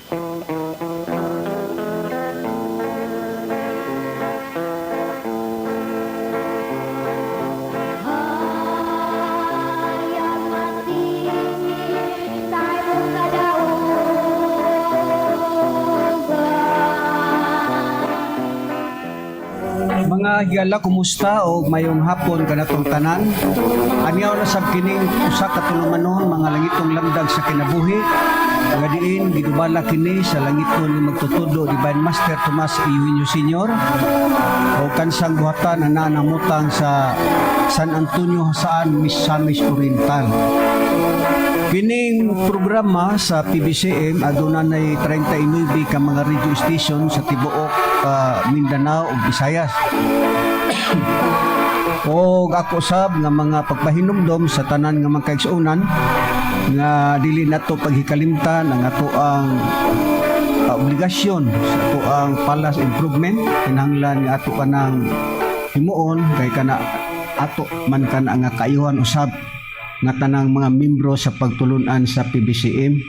Hayag mati sa imong kadaugan. Mga higala, kumusta o mayong hapon kanatong tanan? Anyaw na sab kining usa ka tulumanon, mga langitong lamdag sa kinabuhi. Nga diin gidubala kini sa langiton nga magtutudlo, Divine Master Tomas Eugenio Senior, o kansang buhatan ana namutang sa San Antonio, Jasaan, Misamis Oriental. Kining programa sa PBCM aduna nay 39 ka mga radio station sa tibuok Mindanao ug Visayas. Og ako sab nga mga pagpahinumdom sa tanan nga mga kaigsuonan nga dili nato paghikalimtan ang ato ang obligasyon sa ato ang palace improvement. Kinahanglan nga ato kanang himuon kay kana ato man kana nga kaayuhan usab nga tanang mga membro sa pagtulunan sa PBCM.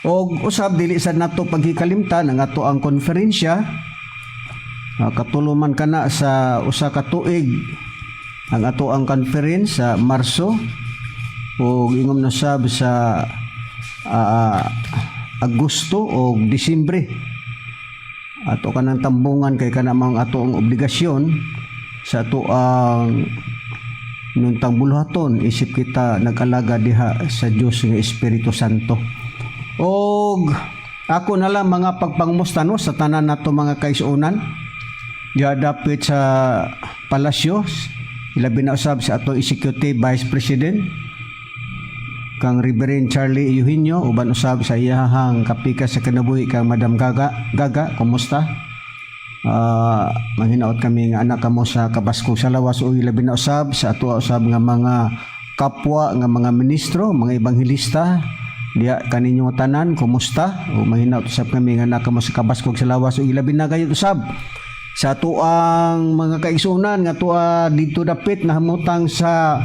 Og usab dili sad nato paghikalimtan ang ato ang konferensya. Katulo man kana sa usa ka tuig ang ato ang conference sa Marso ug ingom na sab sa Agosto o Disyembre. Ato kanang tambungan kay kana mga ato ang obligasyon sa ato ang nuntang buluhaton isip kita nag-alaga diha sa Dios nga Espiritu Santo. Og ako na lang mga pagpangmusta, no, sa tanan nato mga kaisuonan diha dapit sa palasyo, ilabi na usab sa atong Executive Vice President kang Reverend Charlie Eugenio, uban usab sa iyahang kapikas sa kinabuhi kang Madam Gaga. Gaga, kumusta? Manghinaot kami nga anak kamo sa kabaskog sa lawas. O ilabi na usab sa ato usab nga mga kapwa nga mga ministro, mga ebanghelista diha kaninyo tanan, kumusta? O manghinaot usab kami nga anak kamo sa kabaskog sa lawas. O ilabi na gayud usab sa ato ang mga kaigsuonan nga tuwa dito dapit na hamutang sa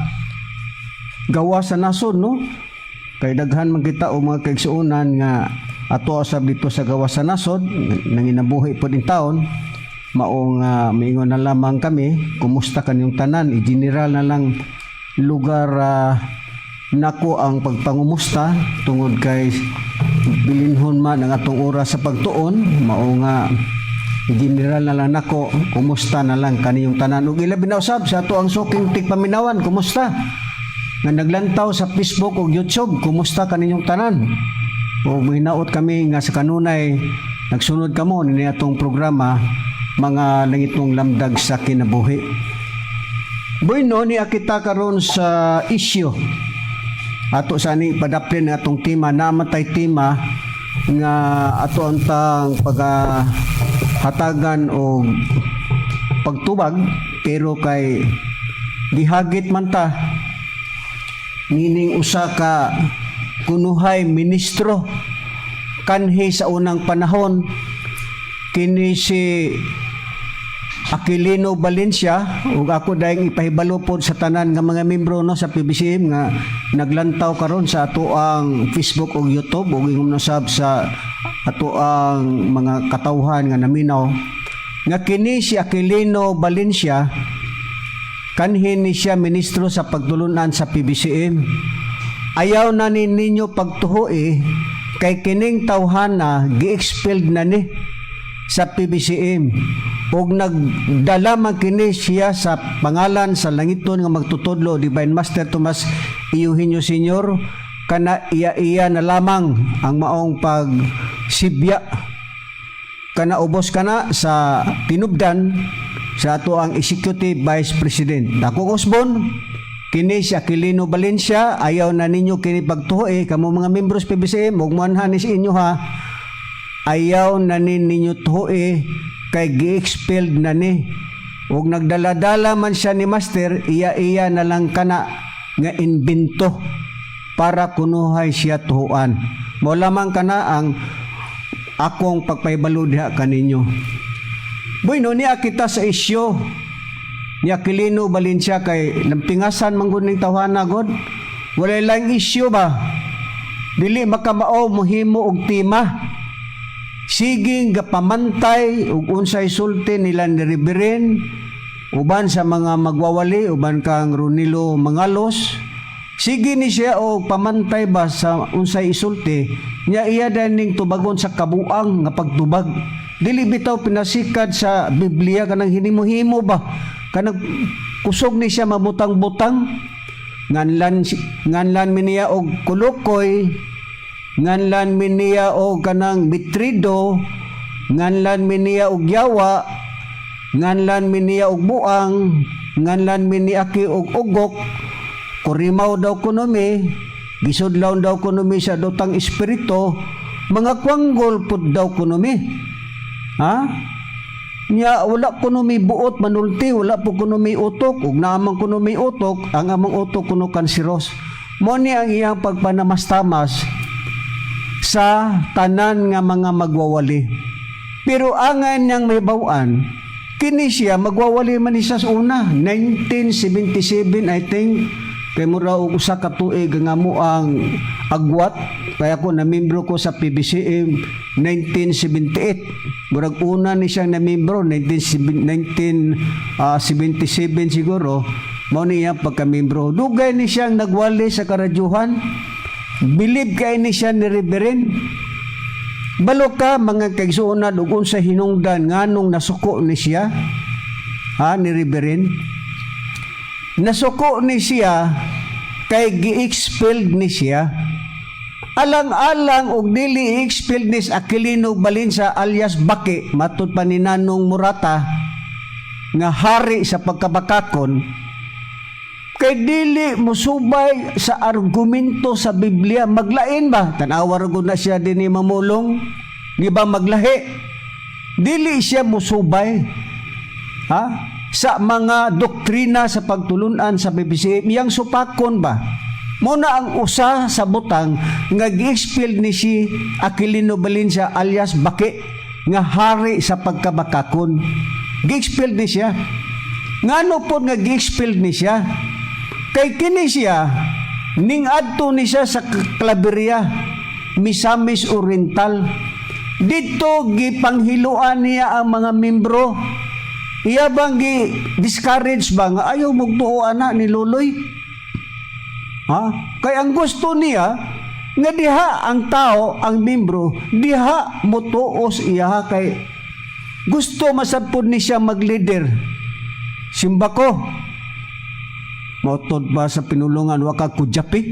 gawa sa nasod, no, kay daghan man kita og mga kaigsuonan nga ato usab dito sa gawa sa nasod nanginabuhi pod in taon. Maong miingon na lamang kami, kumusta kanyong tanan? I-general na lang lugar nako ang pagpangumusta tungod kay bilinhon man ang atong oras sa pagtuon. Mao nga general na lang nako, kumusta na lang kaniyong tanan. Ug ilabi na usab sa ato ang suking tigpaminawan, kumusta nga naglantaw sa Facebook ug YouTube, kumusta kaninyong tanan? O hinaot kami nga sa kanunay nagsunod kamo nini atong programa, Mga Langitong Lamdag sa Kinabuhi. Bueno, niya kita karon sa isyu. Ato sa ni padaplin ang atong tema, namatay tema nga ato antang pagahatagan og pagtubag, pero kay gihagit man ta nining usa ka kunuhay ministro kanhi sa unang panahon, kini si Aquilino Valencia. Ug ako dayong ipahibalo pod sa tanan nga mga membro, no, sa PBCM nga naglantaw karon sa ato ang Facebook ug YouTube ug ingom nasab sa ato ang mga katawhan nga naminaw nga kini si Aquilino Valencia, kanhi ni siya ministro sa pagtulunan sa PBCM. Ayaw na ni ninyo pagtuhoi kay kining tawhana gi-expelled na ni sa PBCM ug nagdala man kini siya sa pangalan sa langiton nga magtutudlo, Divine Master Tomas Eugenio Senior. Kana iya-iya na lamang ang maong pagsibya kana, ubos kana sa tinubdan sa ato ang Executive Vice President. Dako usbon kini si Aquilino Valencia, ayaw na ninyo kini pagtuhi kamo mga membros PBCM ug muanhan ni sa inyo ha. Ayaw na ni ninyo tuhi kay gi-expelled na ni. Ug nagdala-dala man siya ni Master, iya-iya na lang kana nga imbento para kunuhay siya tuhuan. Mo lamang kana ang akong pagpahibalo diha kaninyo. Bueno, niya kita sa isyo ni Aquilino Valencia kay lampingasan man gud ning tawhana god. Walay lang isyu ba? Dili makamao mohimo og tema. Siging gapamantay ug unsay sulti nila ni Reverend uban sa mga magwawali, uban kang Ronilo Mangalos. Sige ni siya og pamantay ba sa unsay isulti niya, iya ning tubagon sa kabuang nga pagtubag. Dili bitaw pinasikad sa Biblia, kanang hinimo-himo ba, kanang kusog ni siya mabutang-butang. Nganlan nganlan mi niya og kulukoy, nganlan mi niya og kanang bitrido, nganlan mi niya og yawa, nganlan mi niya og buang, nganlan mi ni aki og ugok, kurimaw daw kuno mi, gisudlaw daw kuno mi sa dotang espiritu, mga kwanggol pud daw kuno mi. Ha? Nya wala kuno mi buot manulti, wala po kuno mi utok, ug naamang kuno mi utok, ang among utok kuno kanseros. Mo ni ang iyang pagpanamastamas sa tanan nga mga magwawali. Pero angan niyang may bawan, kini siya magwawali man ni siya sa una, 1977 I think, kay mura og usa ka tuig nga mo ang agwat, kaya ko namembro ko sa PBCM 1978. Murag una ni siyang namembro 1977 siguro, mao niya pagkamembro. Dugay ni siyang nagwali sa karadyuhan. Bilib kay ni siya ni Reverend. Balo ka, mga kaigsuonan, ug unsa hinungdan nganong nasuko ni siya, ha, ni Reverend? Nasuko ni siya kay gi-expelled ni siya. Alang-alang og dili i-expelled ni Aquilino Balinsa alias Baki, matud pa ni Nanong Murata nga hari sa pagkabakakon, kay dili musubay sa argumento sa Biblia, maglain ba? Tan-awa ra gud na siya dinhi mamulong, di ba maglahi? Dili siya musubay, ha, sa mga doktrina sa pagtulunan sa PBCM, iyang supakon ba? Muna ang usa sa butang nga gi-expel ni si Aquilino Valencia alias Baki nga hari sa pagkabakakon. Gi-expel ni siya. Ngano pod nga gi-expel ni siya? Kay kini siya ning adto ni siya sa Claveria, Misamis Oriental. Dito gipanghiluan niya ang mga membro. Iya bang gi discourage ba nga ayaw magtuo ana ni Luloy? Ha? Kay ang gusto niya nga diha ang tao, ang membro, diha motuos iya kay gusto masad pud ni siya mag-leader. Simba ko. Mautod ba sa pinulungan, wa ka kudyapi?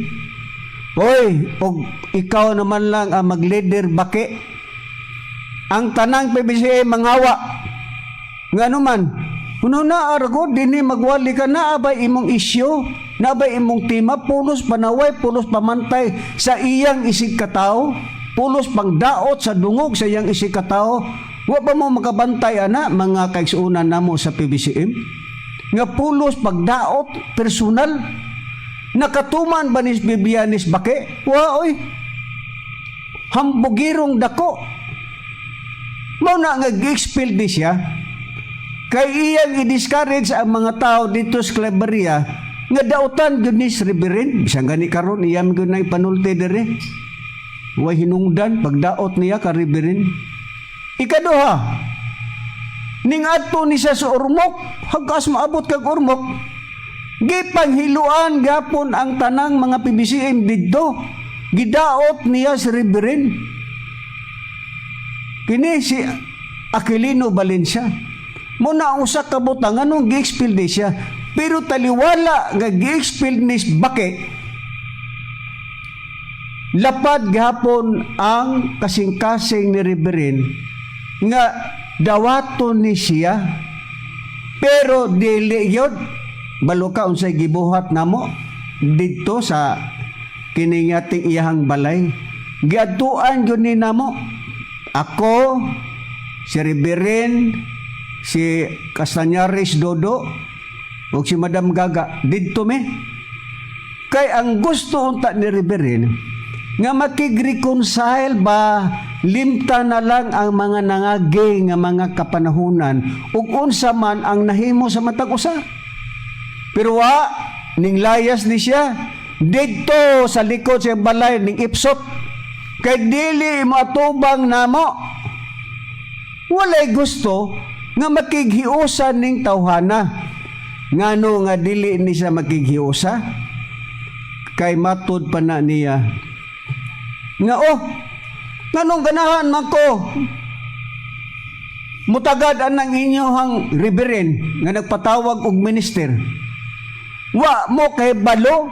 Oy, og ikaw naman lang ang mag-leader, baki. Ang tanang PBCM mangawa. Nga man, kuno na argo dinhi magwali ka na abay imong isyu, na abay imong tema, pulos panaway, pulos pamantay sa iyang isig katao, pulos pangdaot sa dungog sa iyang isig katao. Wa ba mo makabantay ana, mga kaigsuonan namo sa PBCM? Nga pulos pagdaot personal. Nakatuman ba ni Bibianis Bake? Wa oy. Hambugirong dako. Mao na nga gi-expel di siya. Kay iyang i-discourage ang mga tao dito sa Claveria nga dautan gyud ni si Reverend. Bisan gani karon iya man gyud na ipanulti dire. Way hinungdan pagdaot niya ka Reverend. Ikaduha, ning adto ni siya sa Ormoc, hagkas maabot kag Ormoc, gipanghiluan gapon ang tanang mga PBCM didto. Gidaot niya si Reverend. Kini si Aquilino Valencia. Muna ang usa ka butang anong gi-expel ni siya. Pero taliwala nga gi-expel ni Bake, lapad gihapon ang kasing-kasing ni Reverend nga dawaton ni siya, pero dili gyud. Balo ka unsay gibuhat namo didto sa kining ating iyahang balay? Giadtuan gyud ni namo, ako, si Reverend, si Castañares Dodo ug si Madam Gaga didto mi, kay ang gusto unta ni Reverend nga makig-reconcile ba, limta na lang ang mga nangagi nga mga kapanahunan ug unsa man ang nahimo sa matag usa. Pero wa, ning layas ni siya didto sa likod sa balay ning ipsot kay dili moatubang namo. Walay gusto nga makighiusa ning tawhana. Ngano nga dili ni siya makighiusa? Kay matud pa na niya nga, "Oh, nganong ganahan man ko mutagad anang inyohang reverend nga nagpatawag og minister? Wa mo kay balo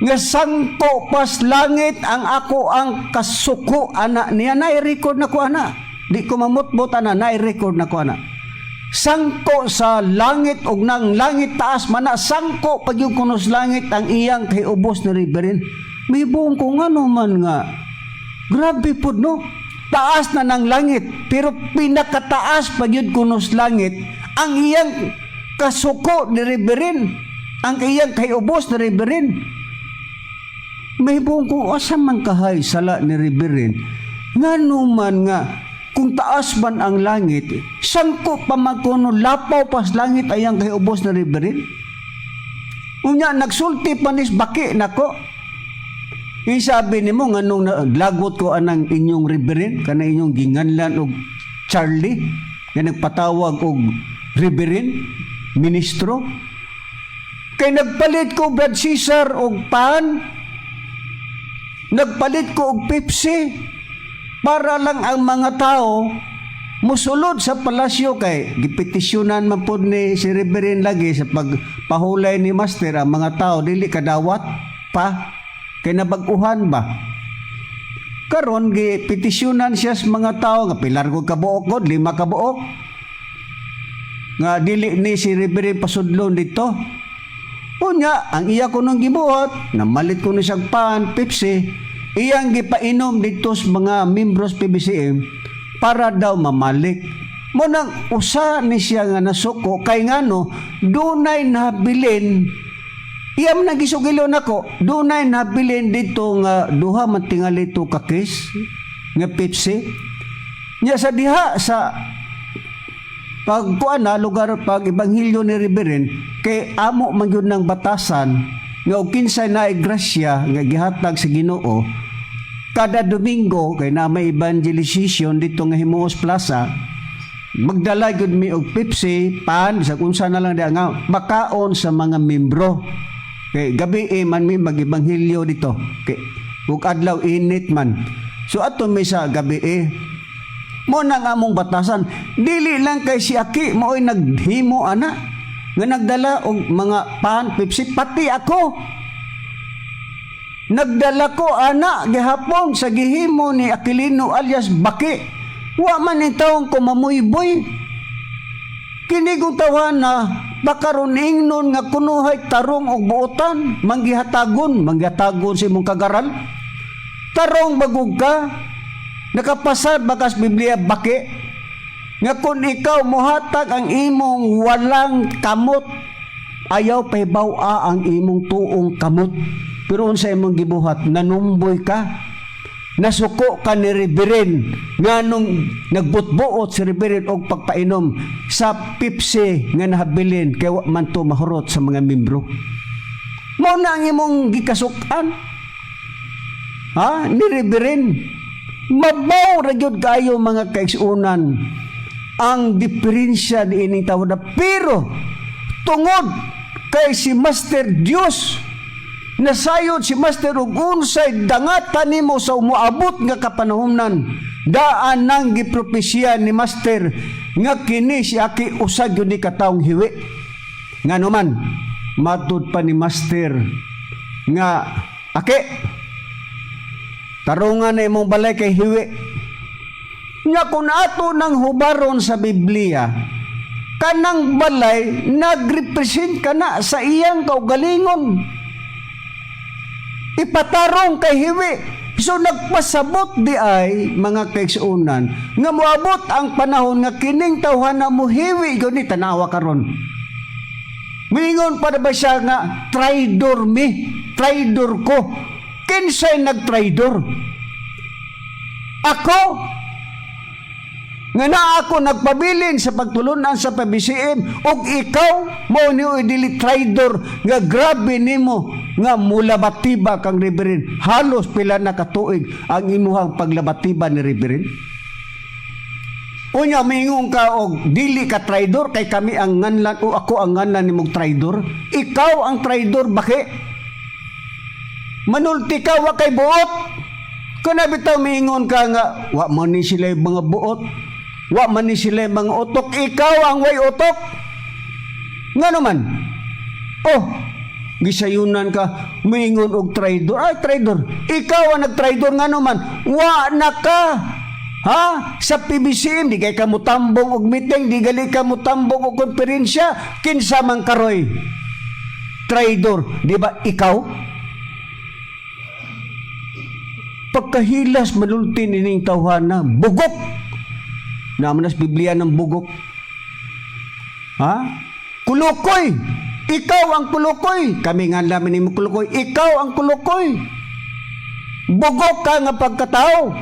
nga sangko pas langit ang ako ang kasuko ana niya." Na record na ko ana, di ko mamutbot ana, na record na ko ana. Sangko sa langit og nang langit taas man na, sangko pag yung kunos langit ang iyang kay ubos na reverend. May buong ko ngano man nga grabe pud, no? Taas na ng langit, pero pinakataas pag yun kunos langit ang iyang kasuko ni reverend, ang iyang kay ubos ni reverend. May buong ko, asa man kahay sala ni reverend? Ngano man nga kung taas man ang langit, sangko pa man kuno, lapaw pas langit ayang kay ubos na reverend? Unya nagsulti pa nis baki nako. Yung sabi nimo, nganong lagot ko anang inyong reverend, kana inyong ginganlan og Charlie nga nagpatawag og reverend ministro? Kay nagpalit ko, Brad Cesar, og pan, nagpalit ko og Pepsi para lang ang mga tao musulod sa palasyo, kay gipetisyonan man pod ni si Reverend lagi sa pagpahulay ni Master. Ang mga tao dili kadawat pa kay nabag-uhan ba. Karon gipetisyonan siya sa mga tao nga pilar ko kabuok god, lima ka buok, nga dili ni si Reverend pasudlon dito. Unya, ang iya ko nung gibuhat, namalit ko ni siyang pan, Pepsi, iyang gipainom dito sa mga membros PBCM para daw mamalik. Mo nang usa ni siya nga nasuko kay ngano dunay nabilin. Iyam nang gisugilon nako, dunay nabilin dito nga duha man tingali to ka case nga Pepsi. Nya sa diha sa pag kuan na lugar pag ebanghelyo ni Reverend, kay amo man gyud ng batasan nga og kinsay naay grasya nga gihatag sa Ginoo, kada Domingo kay na may evangelization dito nga Himuos Plaza, magdala gyud mi og Pepsi, pan, sa unsa na lang diha nga makaon sa mga membro, kay gabi eh man mi mag-ebanghelyo dito, kay ug adlaw init man, so ato mi sa gabi eh. Mo na nga among batasan. Dili lang kay si Aki mao'y naghimo ana nga nagdala og mga pan, Pepsi, pati ako. Nagdala ko ana gihapon sa gihimo ni Aquilino alias Baki. Wa man ni taong ko mamuyboy. Kini kong tawhana bakaron ingnon nga kunuhay tarong og buotan, manggihatagon, manggihatagon sa imong kagaral. Tarong bagug ka, nakapasar bakas Biblia, Baki, nga kung ikaw mohatag ang imong walang kamot, ayaw pahibaw-a ang imong tuong kamot. Pero unsa imong gibuhat? Nanumboy ka. Nasuko ka ni Reverend nganong nagbutbuot si Reverend og pagpainom sa Pepsi nga nahabilin kay wa man to mahurot sa mga membro. Mao na ang imong gikasukan. Ha? Ni Reverend. Mabaw ra gyud kayo, mga kaigsuonan, ang diferensya ni ining tawhana, pero tungod kay si Master Dios, nasayod si Master og unsay dangatan nimo sa umuabot nga kapanahomnan. Daan nang gipropesya ni Master nga kini si Aki usa gyud ni katawong hiwi. Ngano man matud pa ni Master nga, "Aki, tarungan na imong balay kay hiwi." Nga kung ato nang hubaron sa Biblia, kanang balay nagrepresent ka na sa iyang kaugalingon. Ipatarong kay hiwi. So nagpasabot di ay, mga kaigsuonan, nga moabot ang panahon nga kining tawhana mo hiwi gyud ni. Tanawa karon. Mingon pa na ba siya nga traidor mi, traidor ko? Kinsay nagtraidor? Ako? Nga na ako nagpabilin sa pagtulunan sa PBCM ug ikaw mo ni dili traidor nga grabe nimo nga mulabatiba kang Reverend? Halos pila na katuig ang imuhang paglabatiba ni Reverend. Unya mingon ka og dili ka traidor kay kami ang nganlan o ako ang nganlan nimong traidor. Ikaw ang traidor, baki. Manulti ka, wa kay buot. Kuna bitaw miingon ka nga wa man ni sila yung mga buot. Wa man ni sila yung mga utok. Ikaw ang way utok. Nga naman. Oh, gisayunan ka, miingon og traidor. Ay, traidor. Ikaw ang nagtraidor, nga naman. Wa na ka. Ha? Sa PBCM, di kay ka mutambong og meeting, di gali ka mutambong og konferensya, kinsa man karoy? Traidor, di ba ikaw? Pagkahilas malulti nining tawhana, bugok. Naman nas Biblia ng bugok. Ha? Kulukoy. Ikaw ang kulukoy. Kami nga lamin nimo kulukoy. Ikaw ang kulukoy. Bugok ka nga pagkatao.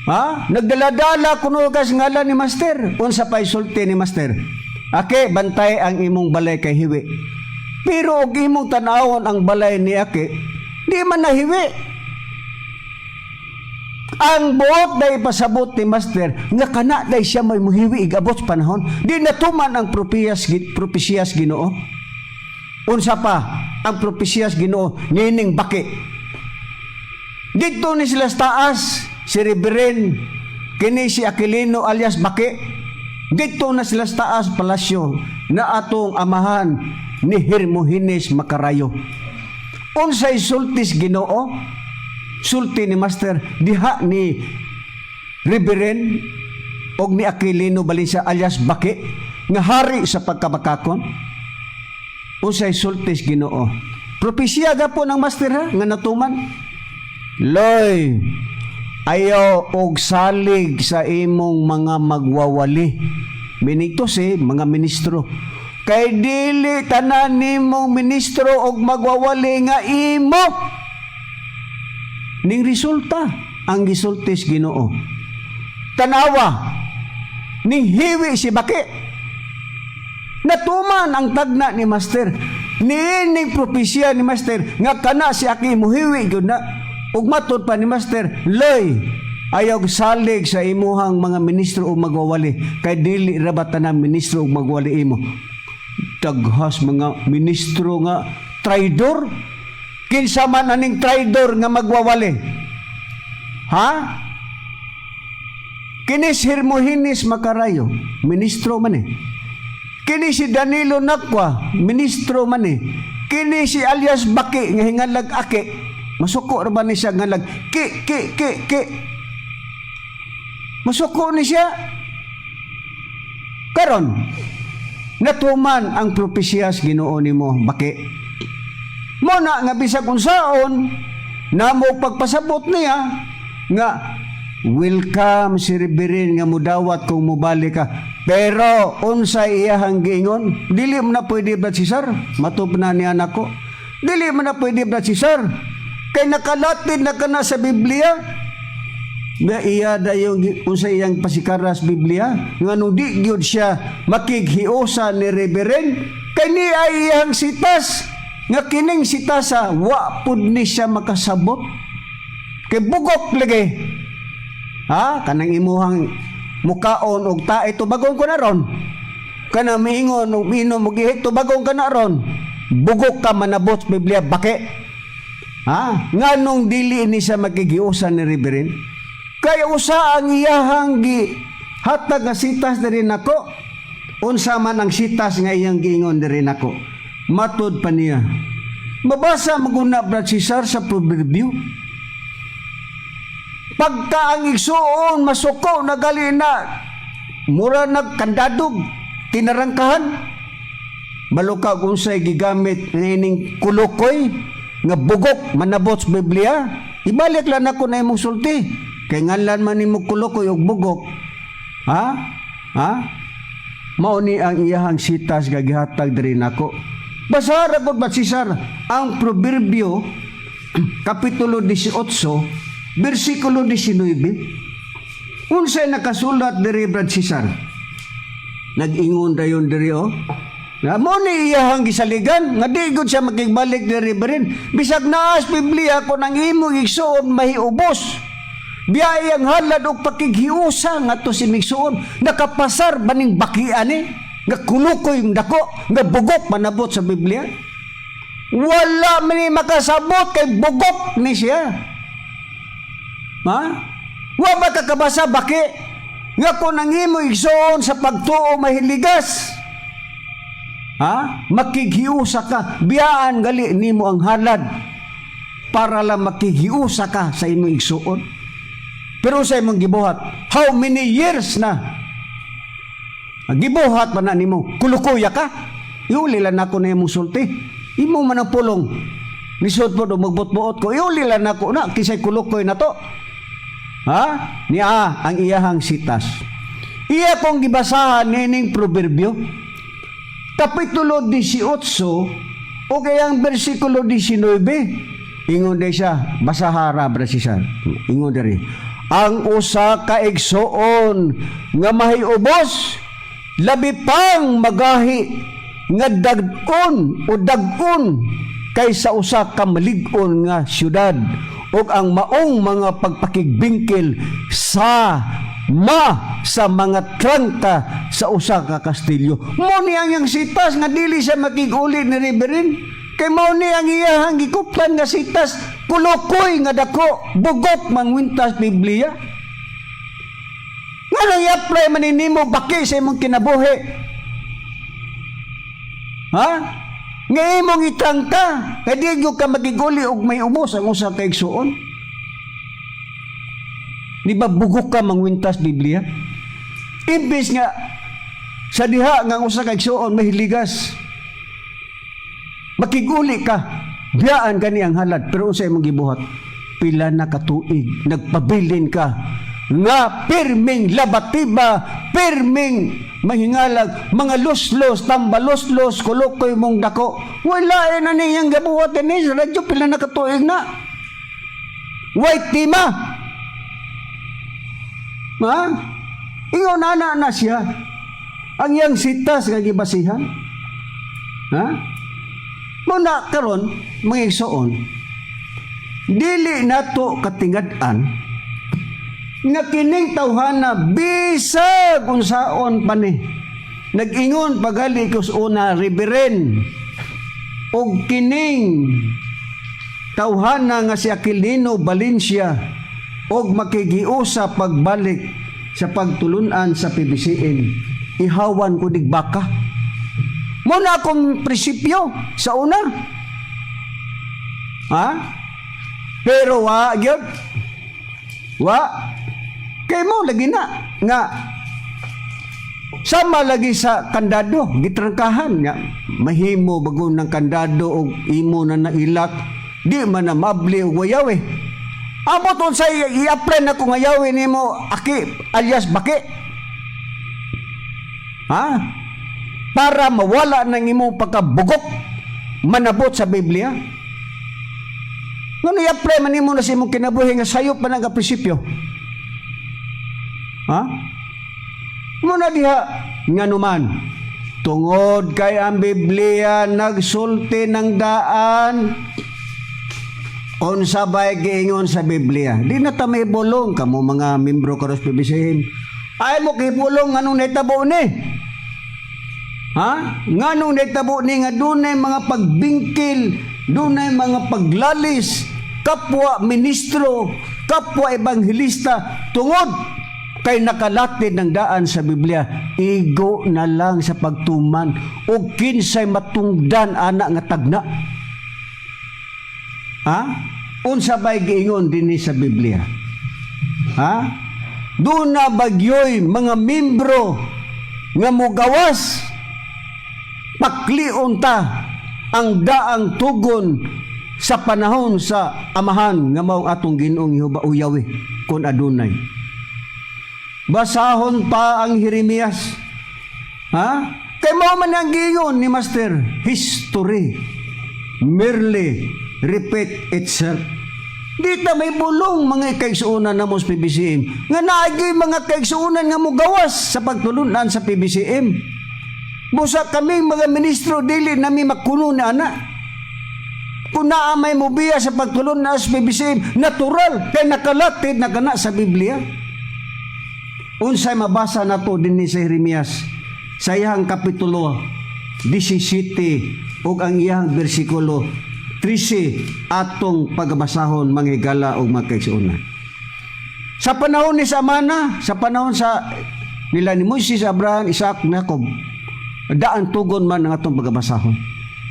Ha? Nagdala-dala kuno ka sa ngalan ni Master. Unsa pa'y sulti ni Master? Ake, bantay ang imong balay kay hiwi. Pero og imong tan-awon ang balay ni Ake, di man nahiwi. Ang buot day pasabot ni Master nga kana day siya may muhiwi igabot sa panahon, di natuman ang propesiyas propesiyas Ginoo. Unsa pa ang propesiyas Ginoo nining baki? Dito ni sila sa taas, si Reverend kini si Aquilino alias Baki. Dito na sila sa taas palasyo na atong amahan ni Hermogenes Macarayo. Unsay sultis Ginoo? Sulti ni Master diha ni Reverend og ni Aquilino Valencia alias Baki nga hari sa pagkabakakon. Unsay sultis Ginoo? Propesya gapon ang Master ha nga natuman. Loy, ayaw og salig sa imong mga magwawali. Meaning to say, mga ministro. Kay dili tanan nimong ministro og magwawali nga imo. Ning resulta ang gisultis Ginoo. Tanawa, ning hiwi si Baki. Natuman ang tagna ni Master. Niining propesya ni Master nga kana si Aki muhiwi gyud na. Ug matud pa ni Master, "Loy, ayaw salig sa imuhang mga ministro o magwawali kay dili ra ba tanan ministro o magwali imo." Daghas mga ministro nga traidor. Kinsa man aning traidor nga magwawali? Ha? Kini si Hermogenes Macarayo, ministro man eh. Kini si Danilo Nakwa, ministro man eh. Kini si alias Baki nga hingalag Aki. Masuko ra ba ni siya ngalag ki ki ki ki. Masuko ni siya. Karon, natuman ang propesiyas Ginoo nimo, Baki. Mo na nga bisag unsaon namo pagpasabot niya nga welcome si Reverend nga mudawat kung mubalik ka. Pero unsay iyahang giingon? "Dili mo na pwede, Brad Cesar." Matub na niya nako. "Dili mo na pwede, Brad Cesar. Kay nakalatid na ka na sa Biblia." Nga iya dayong unsa iyang pasikaras Biblia nga nung di gyud siya makighiusa ni Reverend kay ni ay iyang sitas nga kining sitasa wa pud ni siya makasabot kay bugok lagi. Ha, kanang imuhang mukaon og tae, tubagon ko na ron. Kana miingon og minom og ihi, tubagon ka na ron. Bugok ka manabot sa Biblia, baki. Ha, nganong dili ni siya makighiusa ni Reverend? Kay usa ang iyahang gi hatag nga sitas diri nako. Unsa man ang sitas nga iyang giingon diri nako? Matud pa niya, mabasa maguna, Brad Cesar, sa Proverbio, pagka ang igsuon masuko nagali na mura nagkandadog tinarangkahan baluka unsay gigamit nining kulukoy nga bugok manabot sa Biblia. Ibalik lang nako na imong sulti kay nganlan man nimo kulukoy og bugok. Ha, ha, mao ni ang iyahang sitas nga gihatag diri nako. Basara gud ba, Cesar, ang Proverbio kapitulo 18 bersikulo 19? Unsay nakasulat diri, Brad Cesar? Nag-ingon dayon diri oh. Nga mo ni iyahang gisaligan nga di gud siya makigbalik ni Reverend. Bisag naas Biblia kon ang imong igsuon mahiubos. Biyae ang halad og pakighiusa ngadto sa imong igsuon. Nakapasar ba ning bakian ni? Nga kulukoy dako, nga bugok manabot sa Biblia? Wala man ni makasabot kay bugok ni siya. Ha? Wa ba ka kabasa, baki, nga kung ang imo igsoon sa pagtuo mahiligas? Ha? Makighiusa ka, biyaan gali nimo ang halad para lang makighiusa ka sa imong igsuon. Pero sa imong gibuhat, how many years na? Gibuhat pa na nimo, kulukuya ka. Iuli lang nako na imong sulti. Imo man ang pulong. Lisod po do magbot-buot ko. Iuli lang nako na kisay kulukoy na to. Ha? Niya ang iyahang sitas. Iya kong gibasahan nining Proverbio. Kapitulo 18 o kaya ang versikulo 19. Ingon di siya, basahara bra siya. Ingon diri. Ang usa ka igsoon nga mahiubos labi pang magahi nga dag-on o dag-on kaysa usa ka malig-on nga syudad ug ang maong mga pagpakigbingkil sa ma sa mga trangka sa usa ka kastilyo. Mo ni ang iyang sitas nga dili siya makig-uli ni Reverend. Kay mao ni ang iyahang gikuplan nga sitas, kulukoy nga dako, bugok mangwintas Biblia. Nganong i-apply man nimo, baki, sa imong kinabuhi? Ha? Nga imong itrangka, kay di gyud ka makig-uli og may ubos ang usa ka igsuon. Di ba bugok ka mangwintas Biblia? Imbes nga sa diha nga ang usa ka igsuon mahiligas, makiguli ka, biyaan gani ang halad, pero unsa imong gibuhat? Pila na katuig nagpabilin ka nga pirming labatiba, pirming mahingalag, mga luslos, tambaloslos, kulukoy mong dako. Wala na niyang gabuhat ni sa radyo, pila na katuig na. White tima. Ha? Ingon ana na siya. Ang iyang sitas nga gibasihan. Ha? Muna karon, mga igsoon, dili nato katingad-an nga kining tawhana bisag unsaon pa ni. Nag-ingon pagali kus una reverend og kining tawhana nga si Aquilino Valencia og makigiusa pagbalik sa pagtulunan sa PBCM. Ihawan ko digbaka. Muna akong prinsipyo sa una. Ha? Pero wa gyud. Wa. Kay mo lagi na nga sama lagi sa kandado, gitrangkahan nga mahimo bago ng kandado og imo na nailak, di man na mabli og wayaw eh. Amot unsay i-apply na ko nga yawi nimo, aki alias baki. Ha? Para mawala ng imong pagkabugok manabot sa Biblia. Ngano i-apply man nimo na sa imong kinabuhi nga sayop pa nga prinsipyo? Ha? Muna diha nga numan tungod kay ang Biblia nagsulti ng daan unsa bay giingon sa Biblia. Di na ta may bulong kamo mga membro karos PBCM. Ay mo kay bulong nganong nahitabo ni? Ha? Nganong nahitabo ni nga dunay mga pagbingkil, dunay mga paglalis, kapwa ministro, kapwa ebanghelista tungod kay nakalatid ng daan sa Biblia, igo na lang sa pagtuman o kinsay matungdan ana nga tagna. Ha? Unsa bay giingon dinhi sa Biblia? Ha? Duna bagyoy mga membro nga mugawas, paklion ta ang daang tugon sa panahon sa Amahan nga mao atong Ginoong Jehova o Yahweh kon adunay. Basahon pa ang Jeremias. Ha? Kay mao man ang giingon ni Master, history merely repeat itself. Di ta may bulong, mga kaigsuonan namo sa PBCM, nga naagyoy mga kaigsuonan nga mugawas sa pagtulunan sa PBCM. Busa kaming mga ministro dili nami makuno ni ana. Kung naa may mubiya sa pagtulon-an sa PBCM, natural kay nakalatid na kana sa Biblia. Unsay mabasa nato dinhi sa Jeremias sa iyang kapitulo 17 ug ang iyang bersikulo 13, atong pagabasahon, mga higala ug mga kaigsuonan. Sa panahon ni Samana, sa panahon sa nila ni Moises, Abraham, Isaac, Jacob, daan tugon man ang atong pagabasahon.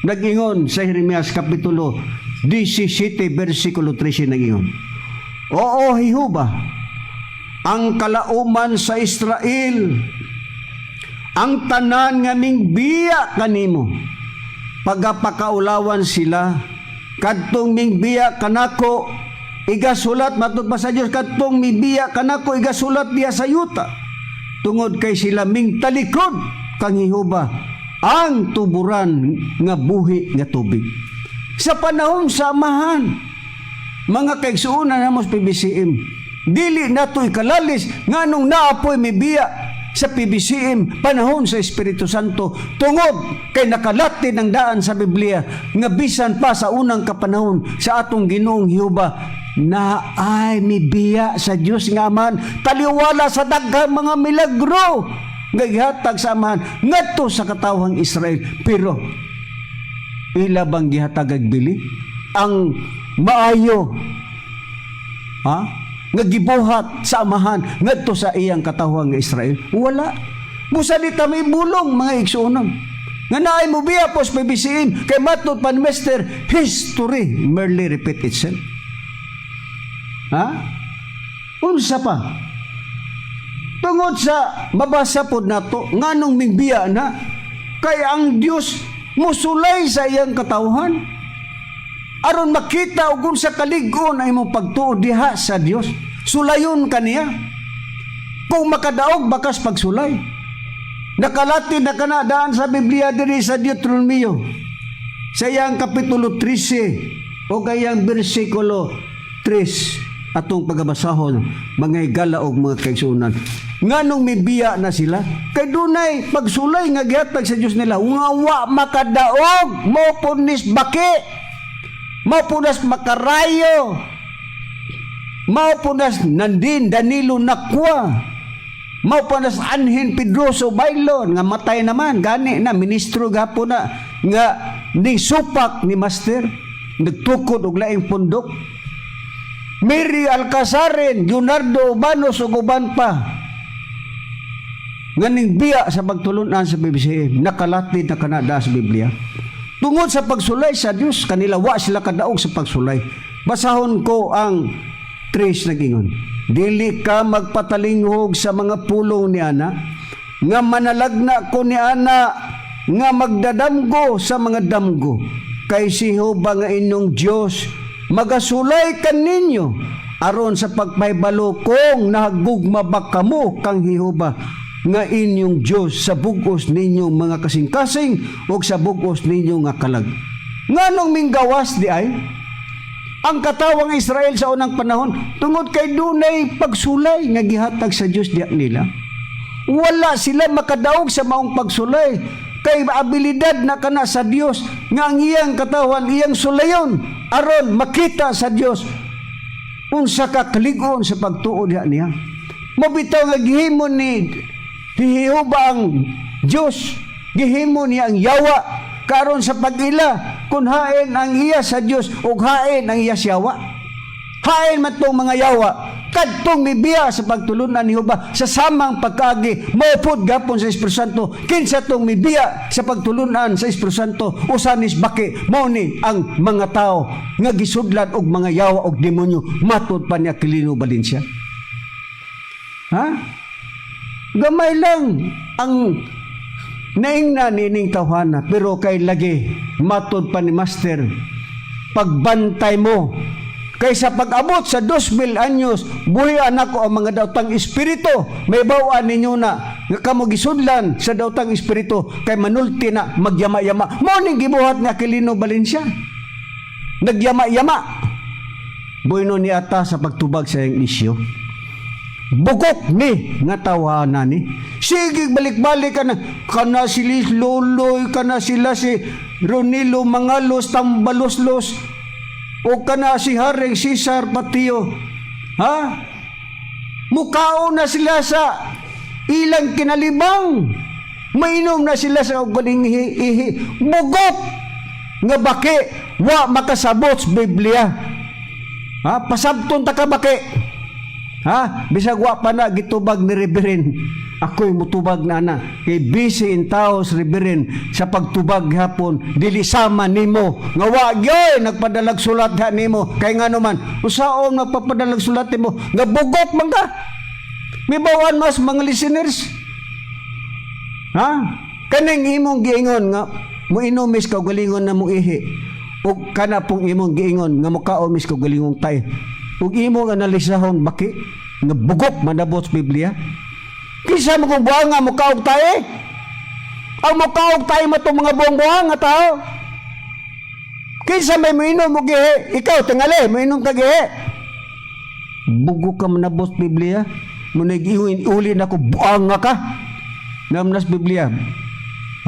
Nag-ingon sa Jeremias kapitulo 17 bersikulo 13, nag-ingon: "Oo, Jehova, ang kalauman sa Israel, ang tanan nga mingbiya kanimo, pagapakaulawan sila. Kadtong mingbiya kanako, igasulat," matud pa sa Dios, "kadtong mibiya kanako, igasulat diya sa yuta, tungod kay sila mingtalikod kang Jehova, ang tuburan nga buhi nga tubig." Sa panahon sa Amahan, mga kaigsuonan namo sa PBCM, dili nato ikalalis nganong naa poy mibiya sa PBCM panahon sa Espiritu Santo, tungod kay nakalatid ng daan sa Biblia nga bisan pa sa unang kapanahon sa atong Ginoong Jehova, naay mibiya sa Dios nga Amahan, taliwala sa daghang mga milagro nga gihatag sa Amahan ngadto sa katawhang Israel. Pero ila bang gihatag bili ang maayo, ha, nga gibuhat sa Amahan ngadto sa iyang katawhan nga Israel? Wala. Busa di ta may bulong, mga igsuonan, nga naay mobiya po sa PBCM, kay matod pa ni Mr. History merely repeat itself. Ha, unsa pa? Tungod sa mabasa pod nato nganong mingbiya na, kay ang Dios musulay sa iyang katawhan aron makita og unsa kalig-on ang imong pagtuo diha sa Dios. Sulayon kaniya kung makadaog bakas pagsulay. Nakalatid na kana daan sa Biblia diri sa Deuteronomio sa iyang kapitulo 13 o kayang bersikulo 3, atong pagabasahon, mga higala og mga kaigsuonan. Nganong mibiya na sila? Kay dunay pagsulay nga gihatag sa Dios nila nga wa makadaog. Mao pud nis baki, mao pud nas makarayo, mao pud nas Nandin Danilo Nakwa, mao pud nas Anhin Pedroso Bailon nga matay naman gani na, ministro gapon na nga ni supak ni Master, nagtukod og laing pundok. Mary Alcazaren, Leonardo Ubanos ug uban pa nga ning biya sa pagtulunan sa PBCM. Nakalatid na kana sa Biblia. Tungod sa pagsulay sa Dios kanila, wa sila kadaog sa pagsulay. Basahon ko ang 3, nagingon: "Dili ka magpatalinghog sa mga pulong ni ana nga manalagna ko ni ana nga magdadamgo sa mga damgo, kay si Jehova nga inyong Dios magasulay kaninyo aron sa pagpahibalo kung nahagugma ba kamo kang Jehova nga inyong Dios sa bugos ninyong mga kasing-kasing ug sa bugos ninyong nga kalag." Nganong minggawas di ay ang katawang Israel sa unang panahon? Tungod kay dunay pagsulay nga gihatag sa Dios diya nila. Wala sila makadaog sa maong pagsulay kay abilidad na kana sa Dios nga ang iyang katawan iyang sulayon aron makita sa Dios unsa ka kalig-on sa pagtuo diha niya. Mao bitaw nga gihimo ni Jehova ang Dios, gihimo niya ang yawa karon sa pag-ila kung hain ang iya sa Dios ug hain ang iya sa yawa. Hain man tong mga yawa kadtong mibiya sa pagtulunan ni Jehova sa samang pagkaagi. Maupod gapon sa Espiritu Santo. Kinsa tong mibiya sa pagtulunan sa Espiritu Santo, usanis baki, mao ni ang mga tao nga gisudlan og mga yawa og demonyo, matod pa ni Aquilino Valencia. Ha, gamay lang ang naingna niining tawhana, pero kay lagi matod pa ni Master, pagbantay mo kay sa pag-abot sa 2,000 anyos, buhian ako ang mga daotang espiritu. May bawaan ninyo na nga kamo gisudlan sa daotang espiritu, kay manulti na magyama-yama. Mao ning gibuhat ni Aquilino Valencia, nagyama-yama. Bueno ni ata sa pagtubag sa iyang isyu. Bugok ni nga tawana ni. Sige, balik-balik ka na. Kana si Loloy, kana sila si Ronilo Mangalos, Tambaloslos. O kana si Haring Cesar Patio, ha? Mukaon na sila sa ilang kinalibang. Mainom na sila sa ugaling ihi, ihi. Bugok nga baki wa makasabot sa Biblia. Ha? Pasabton ta ka, baki. Ha? Bisag wa pa na gitubag ni Reverend. Ako'y mutubag na ana. Kay busy in tao sa Reverend sa pagtubag hapon. Dili sama nimo. Nga wa gyoy nagpadalag sulat ha nimo. Kay nga naman, usaon magpapadalag sulat nimo? Nga bugok man ka. May bawan mas mga listeners. Ha? Kaning imong giingon nga moinom mis kaugalingon na mo ihi. Ug kana pong imong giingon nga mukaon mis kaugalingong tay. Ug imong analisahon, baki, nga bugok manabot sa Biblia. Kinsa mo kung buang nga mukaog tae? Ang mukaog tae mo itong mga buang-buang nga tao. Kinsa may moinom og ihi? Ikaw, tingali, moinom ka gihi. Bugok ka manabot sa Biblia. Munag uli na ko, buang nga ka. Namnas Biblia.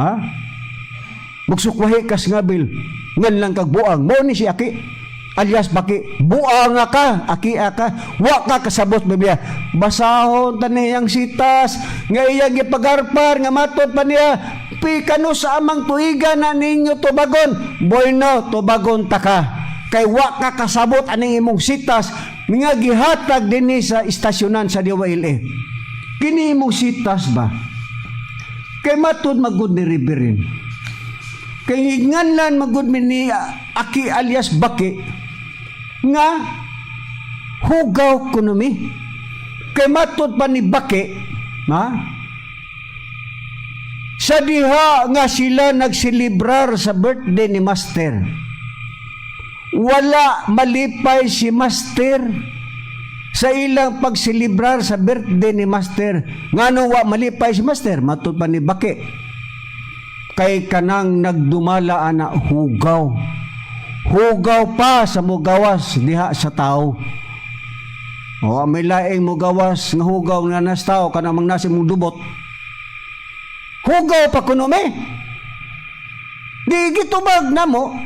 Ha? Magsukwahi kas ngabil. Ngan lang kag buang. Mo ni si Aki. Alias baki. Buang nga ka. Aki ka. Wa ka kasabot Biblia. Basahon ta niyang sitas. Nga iyang gipagarpar. Nga matod pa niya. Pikano sa amang tuiga na ninyo tubagon. Bueno, tubagon ta ka. Kay wa ka kasabot aning imong sitas nga gihatag dinhi sa istasyonan sa DYLA. Kini imong sitas ba? Kay matud magud ni Reverend. Kay nganlan magud mi ni Aki alias Baki nga hugaw kuno mi. Kay matud pa ni Baki, ha? Sa diha nga sila nagselebrar sa birthday ni Master. Wala malipay si Master sa ilang pagselebrar sa birthday ni Master. Ngano wa malipay si Master? Matud pa ni Baki. Kay kanang nagdumala ana hugaw. Hugaw pa sa mugawas diha sa tao. O may laing mugawas nga hugaw nga nas tao kanang mang nasi mong dubot. Hugaw pa kuno me. Di gitubag na mo.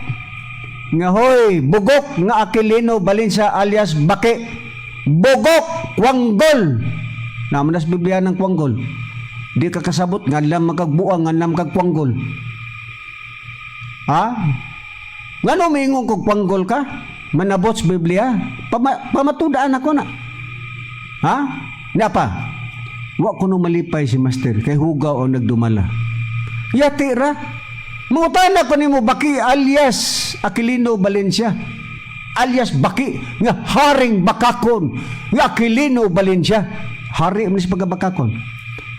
Nga hoy, bugok nga Aquilino Balinsa alias Baki. Bugok, kwanggol. Naman nas Biblia ng kwanggol. Di ka kasabot, nga lam magagbuang, nga lam kagkwanggol. Ha? Ngano mingon kog kwanggol ka? Manabot sa Biblia? Pamatudaan ako na. Ha? Na pa? Wa kuno malipay si Master kay hugaw ang nagdumala. Yati ra. Mangutana ko nimo, Baki alias Aquilino Valencia. Alias Baki nga haring bakakon nga Aquilino Valencia. Hari man sa pagkabakakon.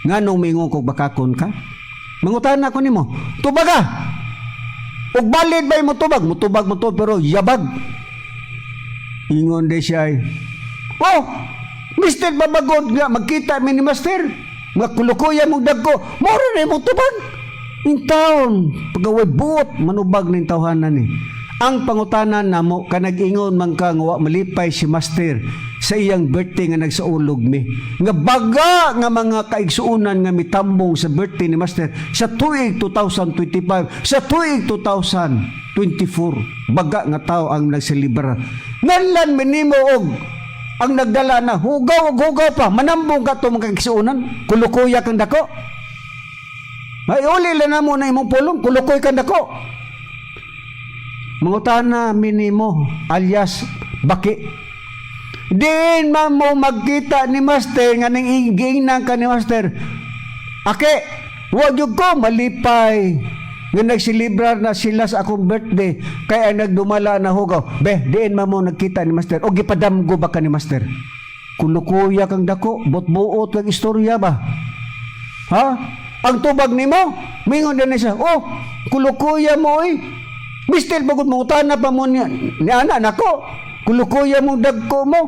Nganong mingon kog bakakon ka? Mangutana ko nimo. Tubaga. Ug valid ba mo tubag? Mutubag mo to pero yabag. Ingon de siya ay, "Oh, Mr. Babagod nga magkita mi ni Master. Nga kulukuya mong dagko, mora na imong tubag." In town, pagaway buot, manubag ning tawhanan ni. Ang pangutana namo kanag-ingon man ka nga wa malipay si Master sa iyang birthday nga nagsaulog mi. Nga baga nga mga kaigsuonan nga mitambong sa birthday ni Master sa tuig 2025, sa tuig 2024. Baga nga tao ang nagselebra. Nganlan minimo og ang nagdala na hugaw og hugaw pa, manambong ka to mga kaigsuonan, kulukuya kang dako. Ay, uli lang na mo na imong pulong, kulukoy kang dako. Mangutana minimo alias Baki. Diin man mo magkita ni Master nga ning giingnan ka ni Master. "Ake, wa gyud ko malipay nga nagselebrar na sila sa akong birthday kay ang nagdumala na hugaw." Be, diin man mo nagkita ni Master o gipadamgo ba ka ni Master? Kulukuya kang dako, bot-buot kang istorya ba? Ha? Ang tubag nimo, mingon din siya, "Oh, kulukuya mo oy." Mister bagod mo utana pa mo niya, ni ana nako. Kulukuya mo dagko mo.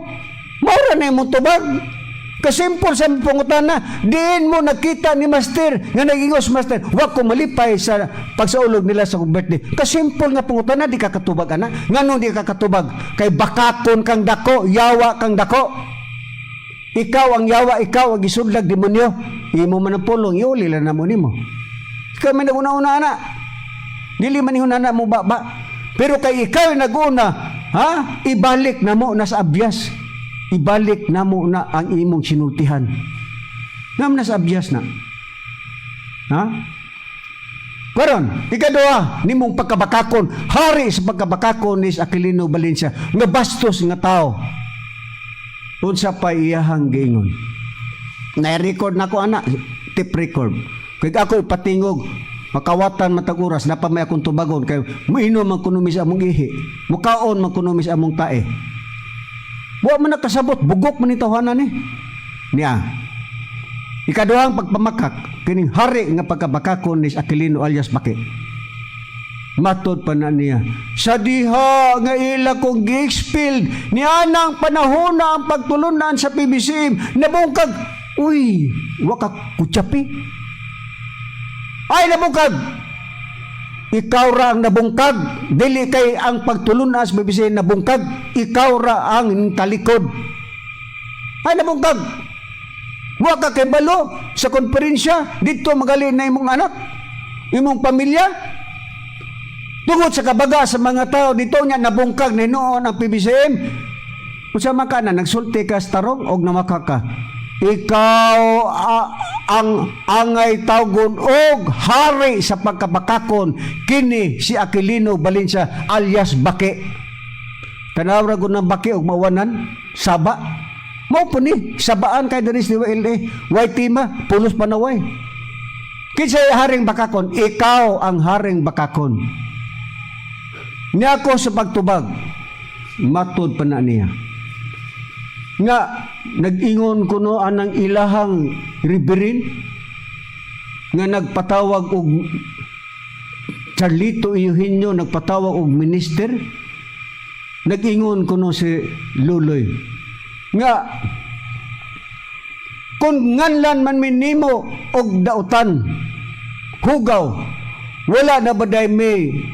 Maura na imong tubag. Kasimpol sa pangutana, diin mo nakita ni Master nga nagingos Master, "Wa ko malipay sa pagsaulog nila sa akong birthday." Kasimpol nga pangutana, di ka katubag ana. Nganong di ka katubag? Kay bakakon kang dako, yawa kang dako. Ikaw ang yawa, ikaw ang gisudlag demonyo. Imo man ang pulong, iuli lang na mo nimo. Ikaw man naguna-una ana. Dili man ihuna na mo ba, ba. Pero kay ikaw ay naguna, Ha? Ibalik na mo na sa abyas. Ibalik na mo na ang imong sinultihan. Ngam na sa abyas na. Ha? Karon, ikaduha, nimong pagkabakakon, hari sa pagkabakakon ni Aquilino Valencia, nga bastos nga tao. Unsa pa iyahang giingon? Na-record na ko ana, tape record. Kay ako ipatingog, makawatan matag oras, napa may akong tubagon kay muinom man kuno mi sa among ihi, mukaon man kuno mi sa among tae. Wa man nakasabot, bugok man ni tawhana ni. Niya. Ikaduhang pagpamakak, kining hari nga pagkabakakon ni Aquilino alias Baki. Matod pa na niya, sa diha nga ila kong gi-expelled ni anang panahon na ang pagtulunan sa PBCM, nabungkag, uy, waka kutsapi. Ay, nabungkag! Ikaw ra ang nabungkag, dili kay ang pagtulunan sa PBCM nabungkag, ikaw ra ang talikod. Ay, nabungkag! Wa ka kay balo sa konferensya, dito magali na imong anak, imong pamilya. Tungod sa kabaga sa mga tao dito niya nabungkag ni noon ang PBCM. Unsa man ka na nagsulti ka sa tarong og namaka ka. Ikaw ang angay tawgon og hari sa pagkabakakon kini si Aquilino Valencia alias Baki. Tanaw ra gud ng baki og mawanan saba. Mao po ni sabaan kay diri sa LA. Way tima pulos panaway. Kinsa haring bakakon? Ikaw ang haring bakakon. Niya ako sa pagtubag, matod pa na niya. Nga, nag-ingon kuno anang ilahang reverend, nga nagpatawag og Charlito Eugenio, nagpatawag og minister, nag-ingon kuno si Luloy. Nga, kung nganlan man minimo og dautan, hugaw, wala na ba day may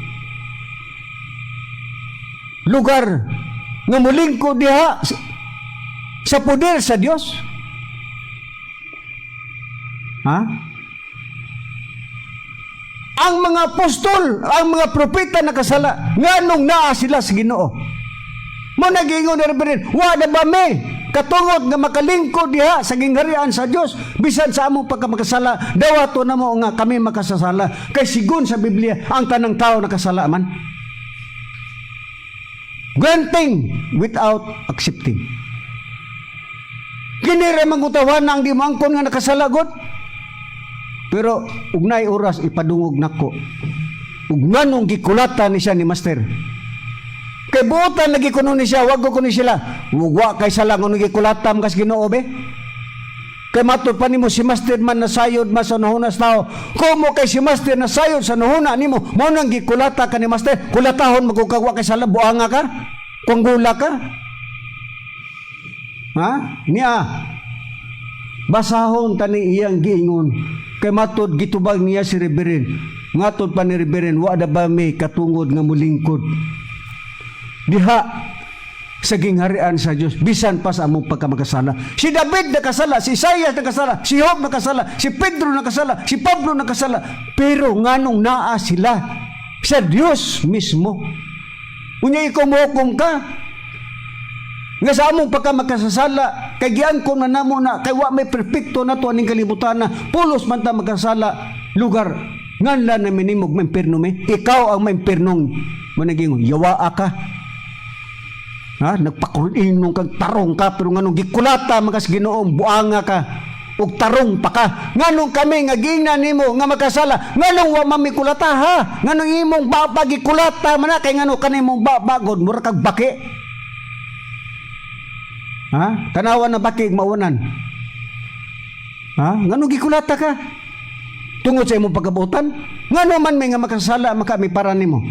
lugar nga mulingkod diha sa poder sa Dios? Ha? Ang mga apostol, ang mga propeta nakasala, nganong naa sila sa Ginoo. Mo nagingon na rin, wa na ba may katungod nga makalingkod diha sa gingharian sa Dios bisan sa among pagkamakasala, dawato na mo nga kami makasasala kay sigon sa Biblia ang tanang tao nakasala man. Granting without accepting. Kini ra mangutawan ang di moangkon nga nakasala god. Pero ugnay oras ipadungog nako. Ug nganong gikulatan ni siya ni master. Kay buotan lagi kuno ni siya, wag ko kuno sila. Wa kay sala ngono gikulatan kas Ginoo be. Kay matod pa nimo si master man nasayod man sa nuhuna sa tao. Kumo kay si master nasayod sa nuhuna nimo, mao nang gikulata ka ni master. Kulatahon magukag wa kay sala, buanga ka. Kung gula ka. Ha? Niya. Basahon tani iyang giingon. Kay matod gitubag niya si Reverend. Ngatod pa ni Reverend, wa na ba may katungod nga mulingkod diha sa gingharian sa Dios bisan pa sa among pagkamakasala? Si David nakasala, si Isaias nakasala, si Job nakasala, si Pedro nakasala, si Pablo nakasala, pero nganong naa sila sa Dios mismo? Unya ikaw mohukom ka nga sa among pagkamakasasala kay giangkon na namo na kay wa may perpekto na to aning kalibutan na pulos man ta magkasala, lugar nganlan na minimog maimpirno mi? Ikaw ang maimpirnong mo. Nagingon yawa ka. Ha, nagpakulinong kag tarong ka, pero nganong gikulata man kas Ginoong, buanga ka ug tarong pa ka. Nganong kami nga giingnan nimo nga makasala, nganong wa man mi kulata, ha? Nganong imong baba gikulata man na? Kay ngano kanimong baba god mura kag baki. Ha, tanawa na baki maunan. Ha, nganong gikulata ka tungod sa imong pagkabuotan? Ngano man may nga makasala maka mi para nimo,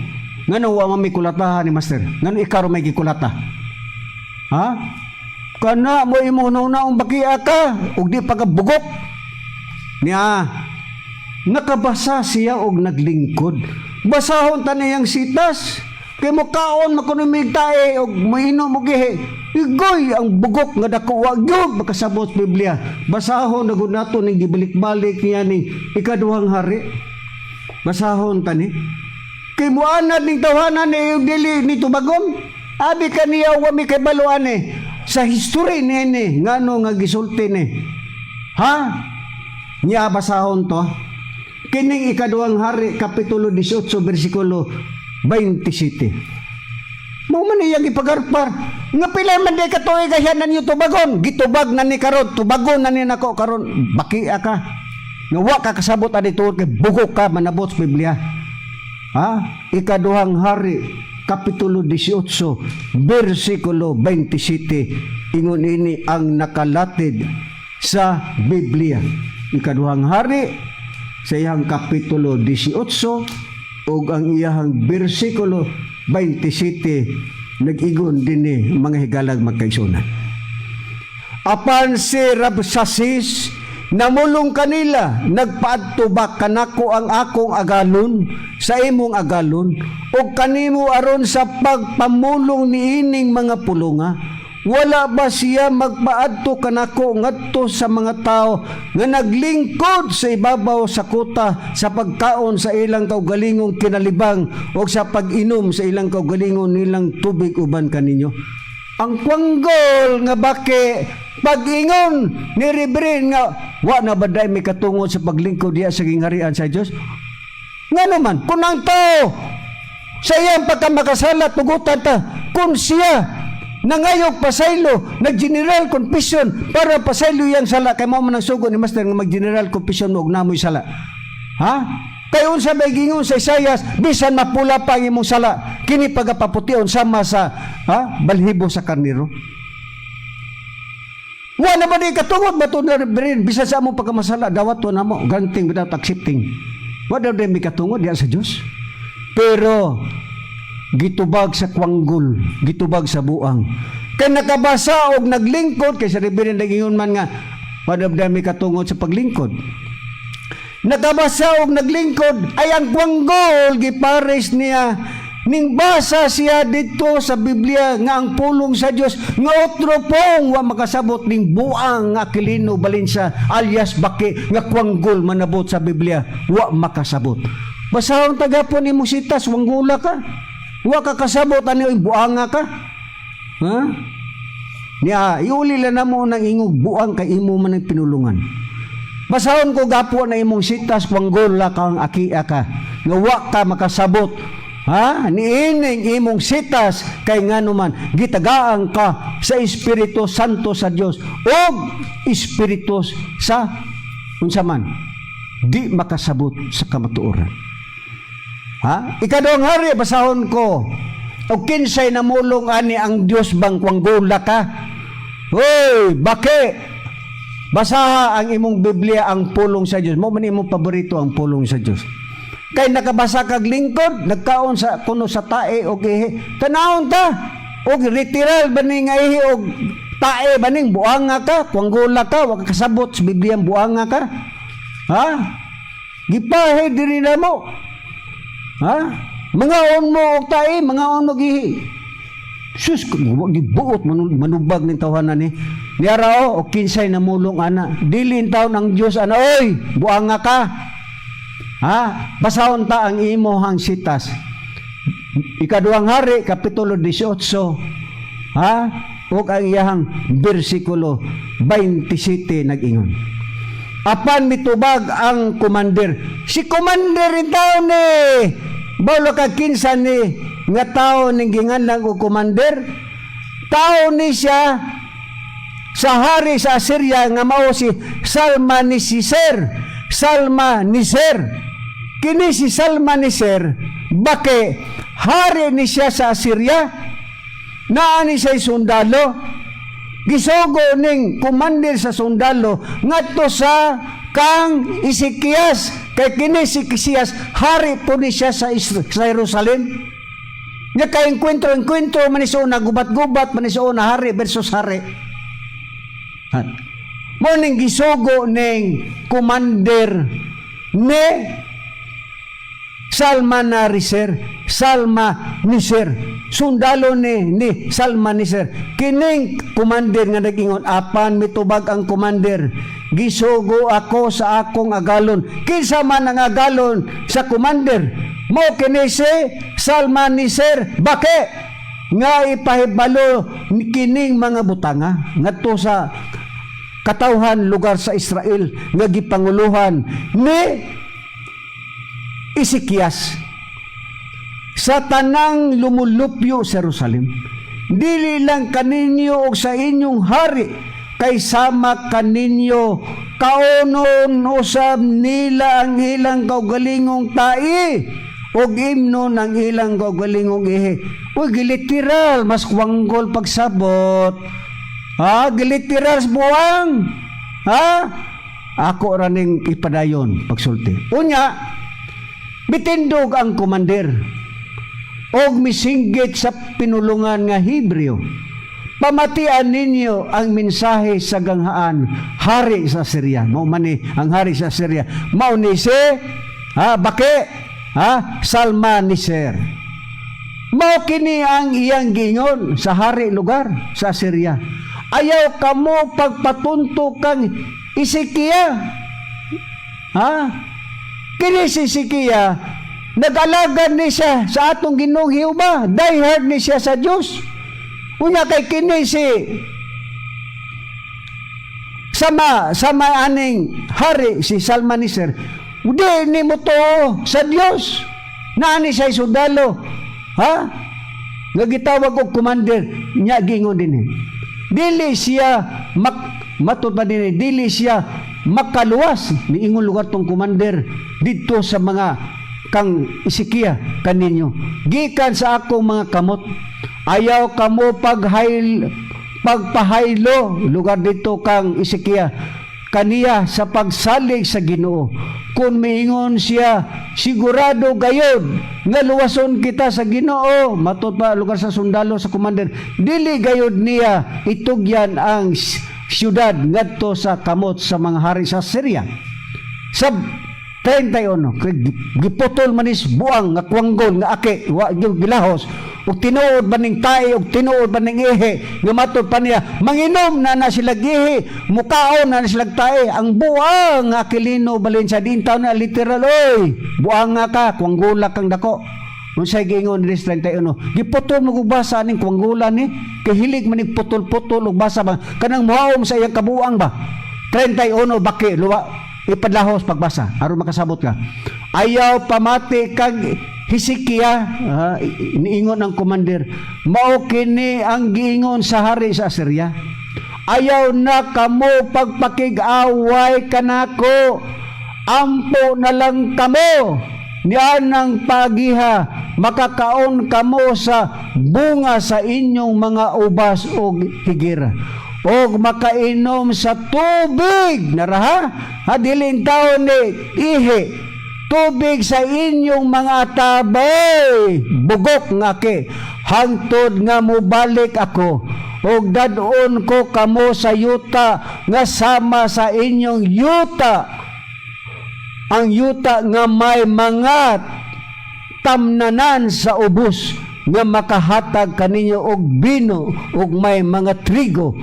ngano wa man mi kulatahan ni master? Ngano ikaw ra may gikulata? Ha? Kana mo imong naong bakia ka ug di pa ka bugok. Niya nakabasa siya og naglingkod. Basahon ta niyang sitas. Kay mukaon makunumig tae og moinom og ihi. Igoy ang bugok nga dako, wa gyud makasabot sa Biblia. Basahon na gud nato ning gibalik-balik niya ning ikaduhang hari. Basahon ta ni. Kay muanad ning tawhanan ni dili ni tubagon. Abi kaniya, wa mi kabaluan eh. Sa history nini, ngano nga gisulti ni. Ha? Niya basahon to. Kining Ikaduhang Hari kapitulo 18 bersikulo 27. Mao man iyang ipagarpar. Nga pila man di ka tuig ayan na niyo tubagon. Gitubag na ni karon, tubagon na ni nako karon. Baki ka. Nga wa ka kasabot ani tuod kay bugok ka manabot sa Biblia. Ha? Ikaduhang Hari kapitulo 18 bersikulo 27, ingon ini ang nakalatid sa Biblia. Ikaduhang Hari sa iyang kapitulo 18 ug ang iyang bersikulo 27 nag-ingon dinhi, mga higalag magkaigsuonan. Apan si Rabsasis namulong kanila, "Nagpaadto ba kanako ang akong agalon sa imong agalon o kanimo aron sa pagpamulong niining mga pulunga? Wala ba siya magpaadto kanako ngadto sa mga tao nga naglingkod sa ibabaw sa kuta sa pagkaon sa ilang kaugalingong kinalibang o sa pag-inom sa ilang kaugalingon nilang tubig uban kaninyo?" Ang kwanggol nga baki pag-ingon ni Reverend nga wa na ba day may katungod sa paglingkod diya sa gingharian sa Dios? Nga naman, kung ang tao sa iyang pagkamakasala, tugutan ta. Kung siya nangayog pasaylo, nag-general confession para pasaylo iyang sala, kay mao man ang sugo ni Master nga mag-general confession og namoy sala. Ha? Kay unsa may gingon sa Isaias, bisan mapula pa ang imong sala, kini pagapaputiyon sama sa, ha, balhibo sa karnero. Wa na ba di katungod ba to na rin bisan sa among pagkamasala, dawat to namo, granting without accepting. Wa daw may katungod diya sa Dios. Pero gitubag sa kwanggol, gitubag sa buang. Kay nakabasa og naglingkod kay sa Reverend nagingon man nga wa daw may katungod sa paglingkod. Nakabasa og naglingkod ay ang kwanggol gipares niya ning basa siya dito sa Biblia nga ang pulong sa Dios nga otro pong wa makasabot ning buang nga Aquilino Balensa alias Baki nga kwanggol manabot sa Biblia, wa makasabot. Basahon tagapon imong sitas, wanggula ka, wa ka kasabot ani buanga ka, ha. Niya iuli lang namo ng ingog buang kay imo man ang pinulungan. Basahon ko gapo na imong sitas, kwanggol kang akia ka nga wa ka makasabot, ha, niining imong sitas, kay ngano man gitagaan ka sa Espiritu Santo sa Dios og espiritu sa unsa man di makasabot sa kamatuoran, ha. Ikaduhang Hari, basahon ko. Og kinsay namulong ani ang Dios bang kwanggola ka? Hoy, baki! Basaha ang imong Biblia, ang pulong sa Dios. Mo man imong paborito ang pulong sa Dios. Kay nakabasa kag lingkod, nagkaon sa kuno sa tae og ihi. Tanawon ta. Og literal ba ni nga ihi og tae ba ning buanga ka, kwanggula ka, wa ka kasabot sa Biblia, buanga ka. Ha? Gipahe diri na mo. Ha? Mangaon mo og tae, mangaon mo og ihi. Sus, wa gibuot manubag ning tawhana ni. Niara o kinsay namulong ana. Dili taon ang Dios ana, oy, buanga ka. Ha? Basahon ta ang imohang sitas. Ikaduhang Hari kapitulo 18. Ha? Ug ang iyahang bersikulo 27 nag-ingon. Apan mitubag ang commander. Si commander in taon ni. Bawlo ka kinsa ni nga tao ning ginganlan og commander. Tao ni siya sa hari sa Assyria nga mao si Salmanisir. Salmanisir. Kini si Salmanisir, bake hari ni siya sa Assyria. Naa ni siya sundalo. Gisugo ning commander sa sundalo ngadto sa kang Ezekias, kay kini si Ezekias hari po ni siya sa Jerusalem. Nya kay enkwentro enkwentro man ni na gubat-gubat man ni na hari versus hari. Ha. Mo ning gisugo ning commander ni Salmanareser, Salmaneser, sundalo ni Salmaneser. Kining commander nga nag-ingon, apan mitubag ang commander, "Gisugo ako sa akong agalon." Kinsa man ang agalon sa commander? Mo kini si Salmaneser. Bake? Nga ipahibalo ni kining mga butanga ngadto sa katawhan lugar sa Israel nga gipanguluhan ni Ezekias sa tanang lumulupyo sa Jerusalem. Dili lang kaninyo og sa inyong hari, kay sama kaninyo kaunon usab nila ang ilang kaugalingong tai ug imnon ang ilang kaugalingong ihi. Uy, giliteral, mas kwanggol pagsabot. Ha, giliteral sa buwang. Ha? Ako ra ning ipadayon pagsulti. Unya, mitindog ang komander og misinggit sa pinulungan nga Hebreo. "Pamatian ninyo ang mensahe sa ganghaan, hari sa Syria." Mao man ni ang hari sa Syria. Mao ni si, ha, baki, ha, Salmaneser. Mao kini ang iyang giingon sa hari lugar sa Syria. "Ayaw kamo pagpatunto kang Ezekiel." Ha? Kini si Ezekiel, nag-alagad ni siya sa atong Ginoong Jehova. Die hard ni siya sa Dios. Unya kay kini si sama sama aning hari si Salmaneser, di ni mo to sa Dios. Naani siya sundalo. Ha? Nga gitawag og commander nya, giingon din eh. Dili siya matud pa din eh, dili siya makaluwas, niingon lugar tong commander didto sa mga kang Ezekiel kaninyo gikan sa akong mga kamot. Ayaw kamo pagpahaylo lugar dito kang Ezekiel kaniya sa pagsalig sa Ginoo. Kung miingon siya, "Sigurado gayod nga luwason kita sa Ginoo," matud pa lugar sa sundalo, sa commander, dili gayod niya itugyan ang syudad ngadto sa kamot sa mga hari sa Syria. Sa 31, kay giputol manis buang nga kwanggol nga aki, wa gyud gilahos ug tinuod ba ning tae ug tinuod ba ning ihi, nga matud pa niya manginom na na sila ihi, mukaon na na sila tae. Ang buang nga Aquilino Valencia din taon na literal, oy, buang nga ka, kwanggula kang dako. Unsay giingon diri sa 31? Giputol mo og basa ning kwanggula ni kay hilig man ning putol-putol og basa ba, kanang muhaom sa iyang kabuang ba. 31, baki luwa, ipadlahos pagbasa aron makasabot ka. "Ayaw pamati kag Hezekiah," niingon ang commander, "mao kini ang giingon sa hari sa Assyria. Ayaw na kamo pagpakig-away kanako. Ampo na lang kamo nianang pagiha, makakaon kamo sa bunga sa inyong mga ubas og higera og makainom sa tubig naraha, ha, dili taon ni ihi, tubig sa inyong mga atabay." Bugok nga ke, "Hangtod nga mobalik ako ug dad-on ko kamo sa yuta nga sama sa inyong yuta, ang yuta nga may mga tamnanan sa ubos nga makahatag kaninyo og bino ug may mga trigo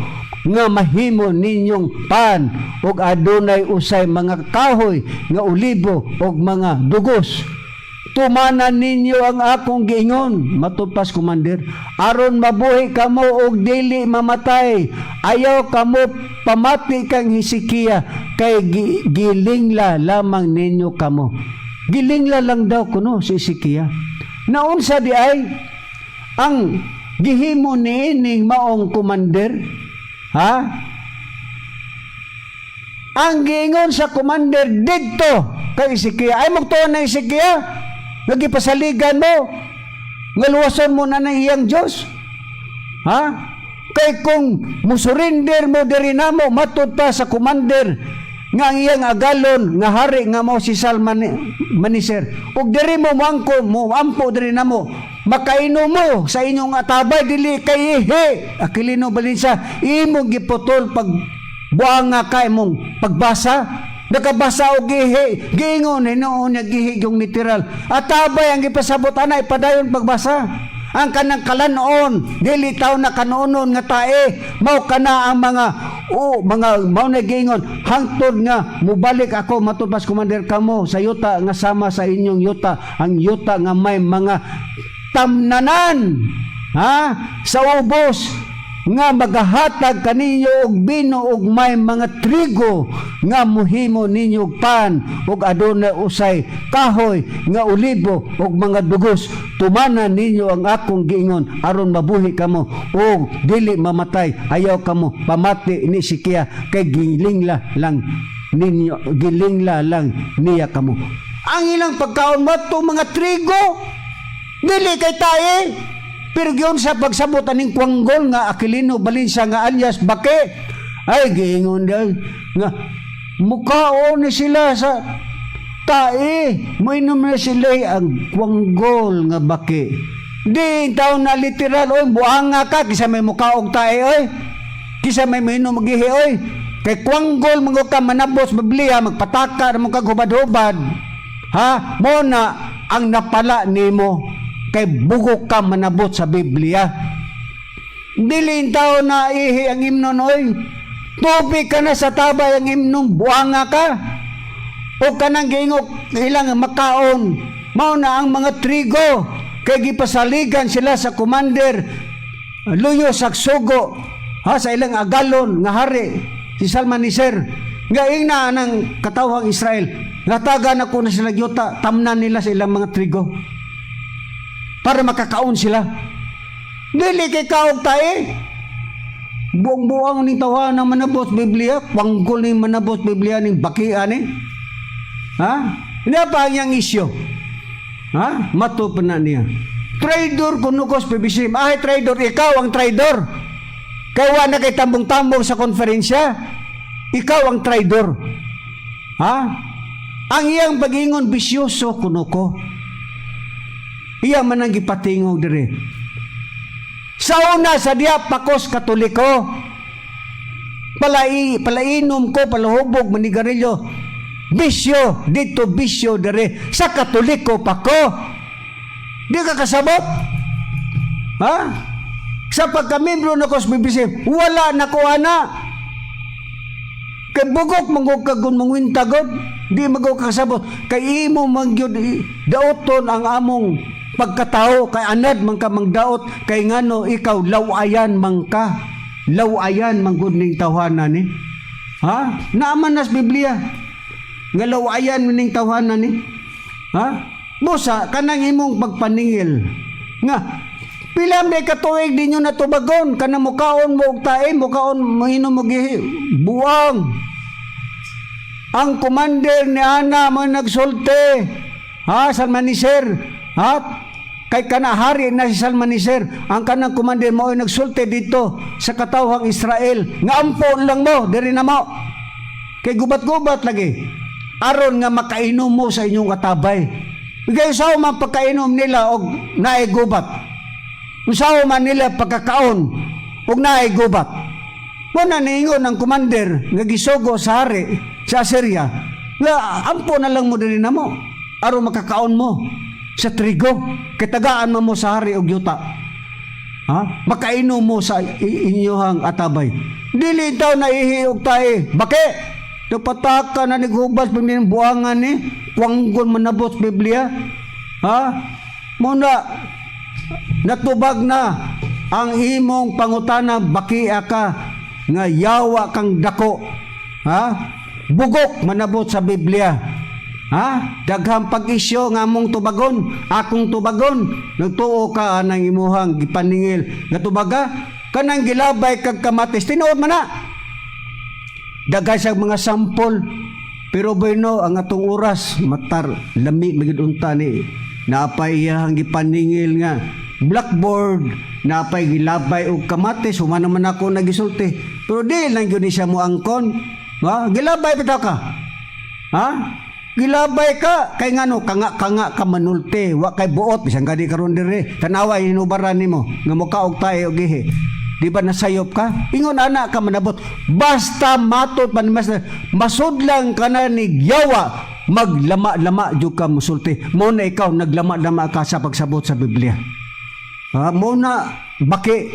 nga mahimo ninyong pan ug adunay usay mga kahoy nga olibo ug mga dugos. Tumanan ninyo ang akong giingon," matud pas commander, "aron mabuhi kamo og dili mamatay. Ayaw kamo pamati kang Hezekia kay gilingla lamang ninyo kamo." Gilingla lang daw kuno si Hezekia. Naunsa di ay ang gihimo niining maong commander? Ha? Ang giingon sa commander didto kay Hezekia, ay magtuon ng Hezekia, nga gipasaligan mo, nga luwason mo na ng iyang Diyos. Ha? "Kay kung musurrender mo diri namo," matud pa sa commander nga ang iyang agalon nga hari nga mao si Salman Maniser, "ug diri mo moangko mo ampo diri namo, makainom mo sa inyong atabay dili kay ihi." Aquilino Balinsa, imong giputol pag buang nga ka imong pagbasa, nakabasa og ihi. Giingon hinuon niya gihi yung literal atabay ang gipasabot ana. Ipadayon pagbasa. Ang kanang kalanon, dili taw na kanunon nga tae, mao kana ang mga o mga mao na giingon, "Hangtod nga mubalik ako," matud pas commander, "kamo sa yuta nga sama sa inyong yuta, ang yuta nga may mga tamnanan." Ha? Sa ubos nga magahatag kaninyo og bino ug may mga trigo nga muhimo ninyo og pan, ug aduna usay kahoy nga olibo ug mga dugos. Tumana ninyo ang akong giingon aron mabuhi kamo ug dili mamatay. Ayaw kamo pamati ni Hezekia kay gilingla lang ninyo, gilingla lang niya kamo. Ang ilang pagkaon mo mga trigo, dili kay tae. Pero giyon sa pagsabot aning kwanggol nga Aquilino Valencia nga alias Bake, ay giingon dahil nga mukaon ni sila sa tae, moinom na sila. Ang kwanggol nga Bake. Di taon na literal oy, buanga ka kisa may mukaog tae oy. Kisa may moinom og ihi oy. Kay kwanggol man ka manabos Biblia, magpataka mo kag hubad-hubad. Ha? Mo na ang napala nimo kay bugok ka manabot sa Biblia. Dili tao na ihi ang imnon oy. Tubig ka na sa tabay ang imnon, buanga ka. O kanang giingok ilang makaon. Mao na ang mga trigo kay gipasaligan sila sa commander Luyo Saksugo, ha, sa ilang agalon nga hari si Salmaneser, nga ingna ng katawhang Israel nga taga na ko na sila yuta, tamnan nila sa ilang mga trigo para makakaon sila. Dili kay kaog tae. Buong-buang ning tawa ng manabot Biblia, kwanggol ning manabot Biblia ning bakian ni. Ha? Hindi pa ang iyang isyo. Ha? Mato pa na niya. Traidor kuno ko sa PBCM. Ay, traidor, ikaw ang traidor. Kay wa na kay tambong-tambong sa konferensya. Ikaw ang traidor. Ha? Ang iyang pag-ingon, bisyoso kuno ko. Iya man ang gipatingog dire. Sa una sa diya pakos Katoliko. Palai, palainom ko, palahubog, manigarilyo. Bisyo, dito bisyo dire. Sa Katoliko pa ko. Di ka kasabot? Ha? Sa pagkamembro na ko sa BBC, wala na ko ana. Kay bugok mangog kagon mangwintagod, di magog kasabot. Kay imo mangyud daoton ang among pagkatao, kay anad man ka mangdaot, kay ngano ikaw lawayan man ka. Lawayan manggod ning tawhana ni. Ha? Naaman nas Biblia. Nga lawayan ning tawhana ni. Ha? Busa kanang imong pagpaningil nga pila man ka tuig di nyo natubagon kana mukaon mo og tae, mukaon, moinom og ihi, buang. Ang commander ni ana mo nagsulti, ha, Salmaneser, ha, kay kana hari na si Salmaneser. Ang kanang commander mo ay nagsulti dito sa katawhang Israel nga ampo lang mo diri na mo kay gubat-gubat lagi aron nga makainom mo sa inyong katabay. Kay sa man pagkainom nila og naay gubat, usaw man nila pagkakaon og naay gubat. Mo na niingon ang commander nga gisugo sa hari sa Assyria nga ampo na lang mo diri namo aron makakaon mo sa trigo kay tagaan man mo sa hari og yuta. Ha? Makainom mo sa inyohang atabay. Dili daw na ihi og tae. Bake? Napataka na naghubas pa buangan ni. Kwanggon manabot Biblia. Ha? Muna, natubag na ang imong pangutana, bakia ka nga yawa kang dako. Ha? Bugok manabot sa Biblia. Ha? Daghang pag-isyo nga among tubagon, akong tubagon. Nagtuo ka anang imuhang gipaningil nga tubaga kanang gilabay kag kamatis. Tinuod man na. Daghay sa mga sampol. Pero bueno, ang atong oras matar lami magid unta ni naapay iyang gipaningil nga blackboard, napay gilabay og kamatis, human naman ako nagisulti. Pero di lang gyud ni siya mo angkon. Ha? Gilabay bitaw ka. Ha? Gilabay ka kay ngano kanga kanga ka manulti, wa kay buot bisan gani karon dire. Tanawa hinubaran nimo nga mukaog tae og ihi. Di ba nasayop ka? Ingon ana ka manabot. Basta matod man mas masudlang ka na ni yawa, maglama-lama jud ka musulti. Mo na ikaw naglama-lama ka sa pagsabot sa Biblia. Ha, mo na baki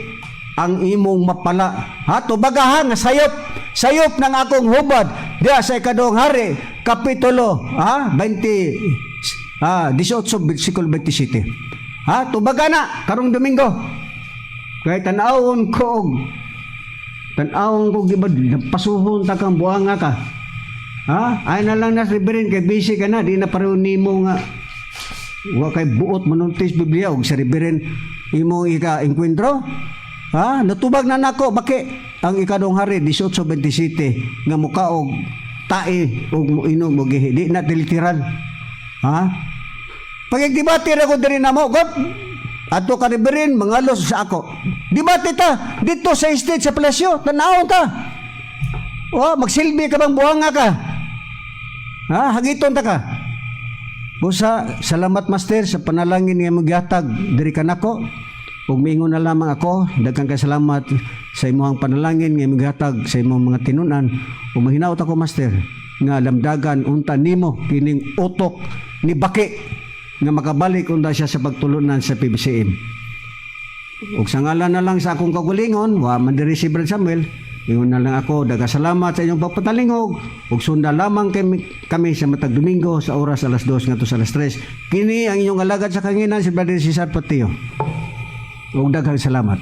ang imong mapala. Ha, tubaga ha, nga sayop. Sayop ng akong hubad. Diya sa ikaduhang hari, kapitulo, ha, 20, ha, 18, versikulo 27. Ha, tubaga na, karong Domingo. Kay tan-awon ko og tan-awon ko, di ba, pasuhon ta kang buanga ka. Ha? Ay na lang na Reverend kay busy ka na, di na pareho nimo nga wa kay buot manuntis Biblia og sa Reverend imo ika engkwentro. Ha? Natubag na nako baki ang ikadong hari 18:27 nga mukaog tae og moinom og gihi. Di na literal. Ha? Pagigdebate ra ko diri namo, God. Ato ka Reverend, mangalos sa ako. Debate ta dito sa stage sa palasyo, tan-awon ta. O, magsilbi ka bang buwanga ka? Ha, hagiton ta ka. Busa, salamat, Master, sa panalangin nga imong gihatag diri kanako. Ug miingon na lamang ako, daghang kay salamat sa imong panalangin nga imong gihatag sa imong mga tinun-an. Ug mahinaot ako, Master, nga lamdagan unta nimo kining utok ni Baki nga makabalik unta siya sa pagtulunan sa PBCM. Ug sa ngalan na lang sa akong kaugalingon, wa man diri si Brad Samuel, ingon na lang ako, daghang salamat sa inyong pagpatalingog ug sunda lamang kami sa matag Domingo sa oras alas 2 ngadto sa alas 3. Kini ang inyong alagad sa kanginan, si Brother Cesar Patio. Ug daghang salamat.